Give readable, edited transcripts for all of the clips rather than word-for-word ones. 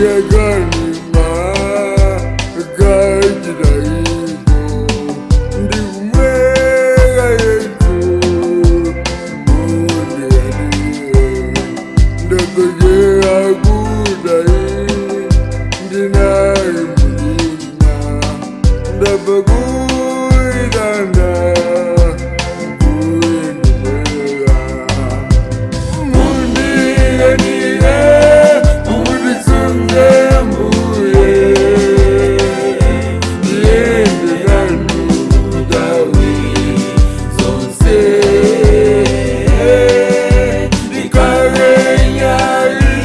Yaganima Gajidaigo Ndikumwega Yesu Mundiadie Ndakojea kudai Ndinai mulima Ndapakuidanda Kuindimwega Mundigadie Mundisunge mbuye Yende nanu dawi zonse Ndikarenyari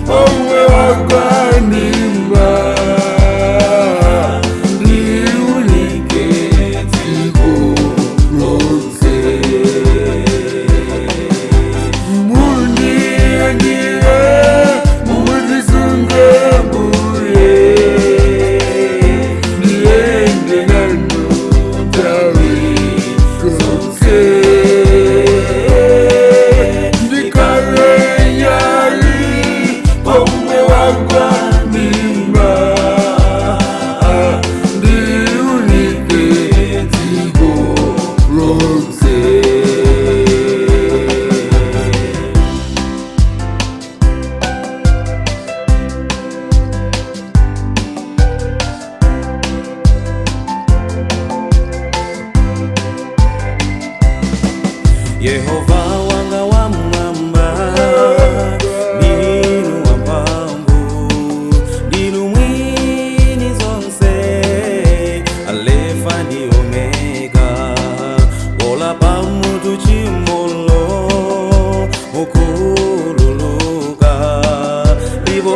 Omwe wakwanimba Ndiunike dziko lonse Mundiandire mundisunge mbuye Ndiende nanu nthawi zonse Ndikhale nyali pomwe wagwanimba Ndiunike dziko lonse. Yehova wanga wa mwamba, ndinu wamphamvu, ndinu mwini zonse, Alefa ndi Omega, wola pamutu chimolo mukhululuka ndipo